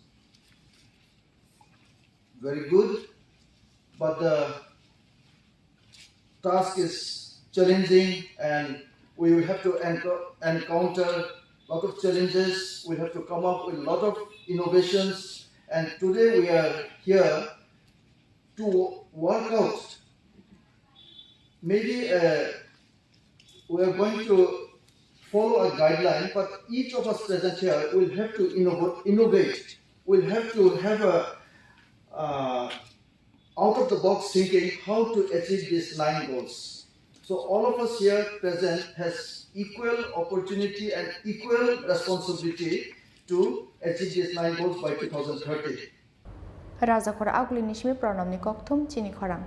very good, but the task is challenging and we will have to enco- encounter a lot of challenges. We have to come up with a lot of innovations, and today we are here to work out. Maybe uh, we are going to follow a guideline, but each of us present here will have to innovate. Innovate. We'll have to have a uh, out of the box thinking how to achieve these nine goals. So all of us here present has equal opportunity and equal responsibility to achieve these nine goals by two thousand thirty. Rajakhor Aguli ni simi Pranamni kokthum chini khorang.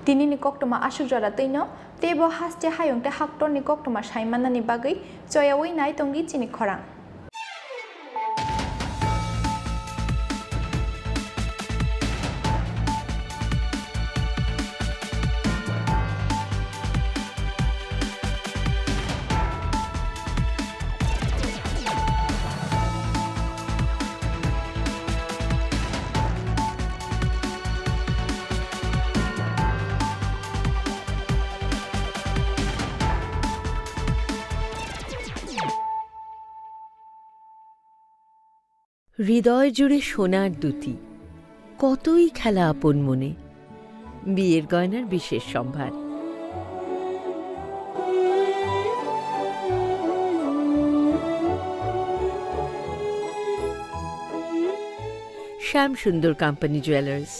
Tinini koktwma aswk jora twino, teibo haste hayung tei haktorni koktwma sai mannani bagwi choyaui nai tongdi chini khorang. হৃদয় জুড়ে সোনার দ্যুতি, কতই খেলা আপন মনে। বিয়ের গয়নার বিশেষ সম্ভার। শ্যাম সুন্দর কোম্পানি জুয়েলার্স,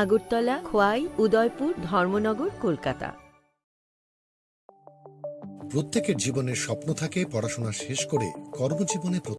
আগরতলা, খোয়াই, উদয়পুর, ধর্মনগর, কলকাতা। প্রত্যেকের জীবনের স্বপ্ন থাকে পড়াশোনা শেষ করে কর্মজীবনে প্রবেশ।